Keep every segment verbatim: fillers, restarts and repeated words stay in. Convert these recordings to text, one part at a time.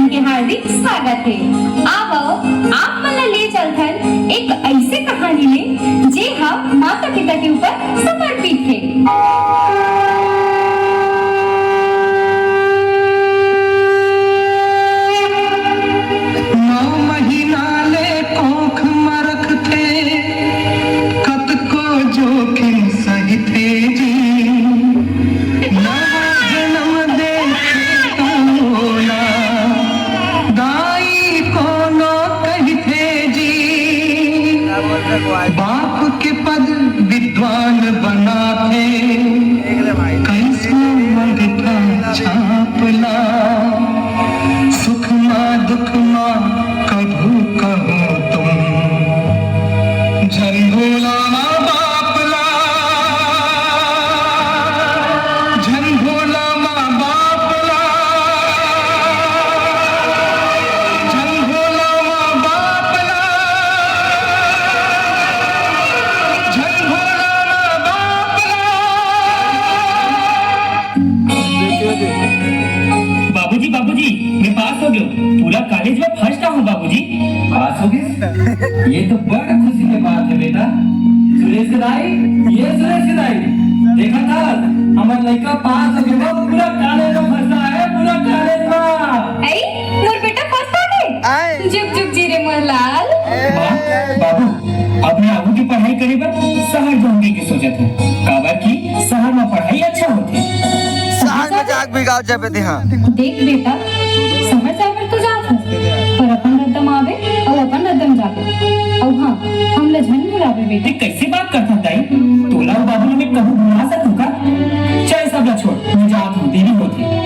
के हार्दिक स्वागत हे। आवव, आप मन ला ले चलथन एक अइसे कहानी में, जे ह माता पिता के ऊपर समर्पित हे। नौ महीना ले कोख म रखथे, कतको जोखिम सहिथे जी। नवा जनम देथे त मोला दाई कोनो कहिथे जी। बाप के पद विद्वान बनाथे, कइसनो अंगठा छाप ला। सुख मा दुख मा कभू कहूँ तुम, झन भूला मा बाप ला, झन भूला मा बाप ला, झन भूला मा बाप ला, झन भूला मा बाप ला। बाबूजी, बाबूजी, मैं पास हो गयो। पूरा कॉलेज में फर्स्ट आऊँ बाबूजी। पास हो गए? ये तो बड़ खुशी के बात है बेटा। सुरेश के दाई, ये सुरेश के दाई, देखा था, हमार लड़का पास हो गया, पूरा कॉलेज में फर्स्ट आया है, पूरा कॉलेज में। आई, मोर बेटा फर्स्ट आ गए। आए। जुग जुग जी रे मोर लाल। माँ, बाबू, अब मैं आगू के पढ़ाई करे बर शहर जाऊंगी के सोचत हूँ, काबर कि शहर में पढ़ाई अच्छा होथे। शहर में जाग भी गाँव जाबे ते हाँ। देख बेटा, शहर जाए बर तो जात हस, पर अपन रद्दा म आबे अउ अपन रद्दा म जाबे। अउ हाँ, हमला झन भुलाबे बेटा। ते कैसे बात करत हस दाई? तोला अउ बाबू ल मैं कभू भुला सकूं का? चल सब ला छोड़, मैं जात हूँ, देरी होथे।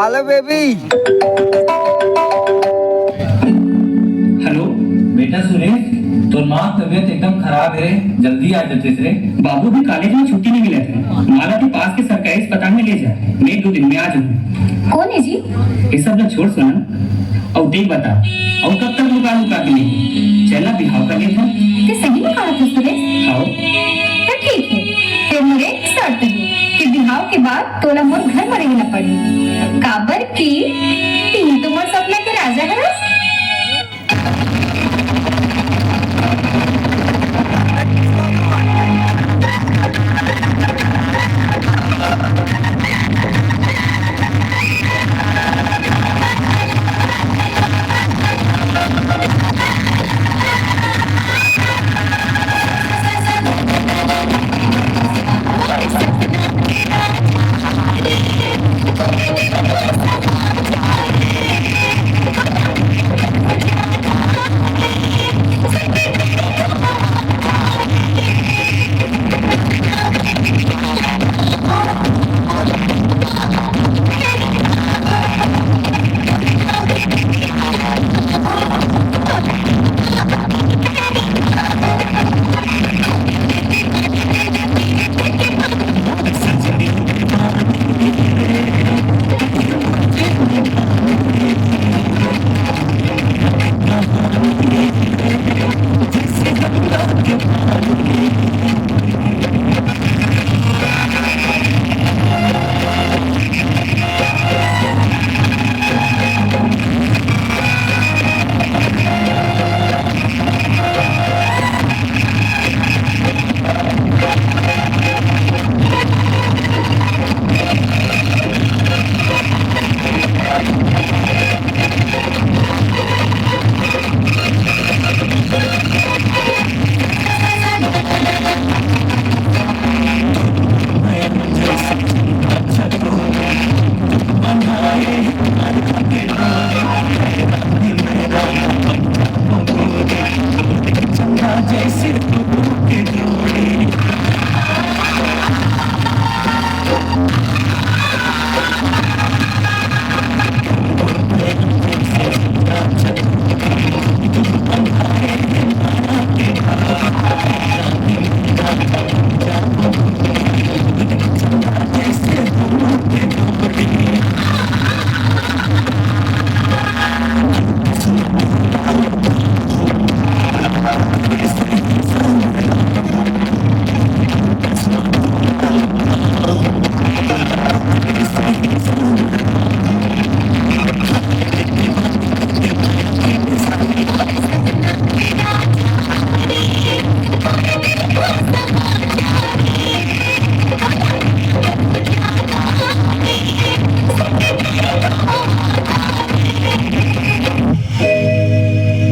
Hello baby। हेलो। बेटा सुरेश, तोर माँ के तबीयत एकदम खराब हे रे, जल्दी आ जाते रे। बाबू भी कॉलेज में छुट्टी नहीं मिलत हे, माँ ला तो पास के सरकारी अस्पताल में ले जा, मैं दो दिन में आ जाऊँ। कौन है जी? ये सब ला छोड़ सोनम, अउ देख बता, अउ कब तक लुका लुका के लेबे? चल ना बिहाव कर लेथन। ते सही में कहत हस सुरेश? हाव। त ठीक हे, फेर मोर एक शर्त हे कि बिहाव के बाद तोला मोर घर म रहे ला पड़ही। काबर कि तिही तो मोर सपना के राजा हरस।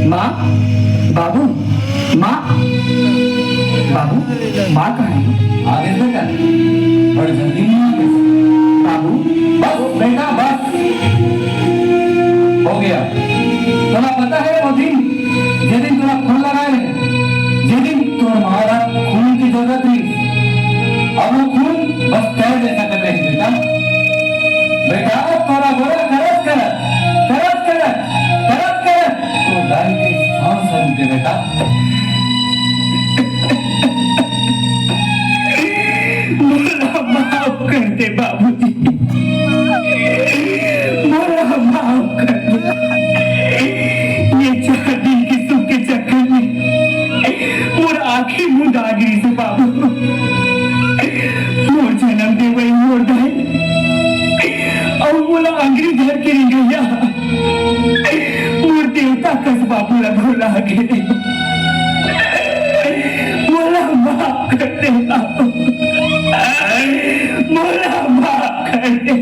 माँ, बाबू, माँ, बाबू, माँ कहाँ है? आ गए बेटा, बड़ जल्दी में आ गए। बाबू, बस बेटा, बस, हो गया। तोला पता है वो दिन, जे दिन तोला फोन लगाए रहे, जे दिन तोर माँ ला खून की जरूरत रही, अब वो खून बस तैं दे सकत रहिस बेटा। बेटा, तोला गोरा करत करत, करत करत, करत करत, तोर दाई के सांस रुके बेटा। मोला माफ कर दे बाबूजी, मोला माफ कर दे। ये चार दिन के सुख के चक्कर में मोर आँखी मुंदा गिस बाबू। मोर जनम देवई मोर दाई अउ मोला अंगरी धर के रेंगइया मोर देवता कस बाबू ला भुला गे। मोला माफ कर दे बाबू, मोला माफ कर दे।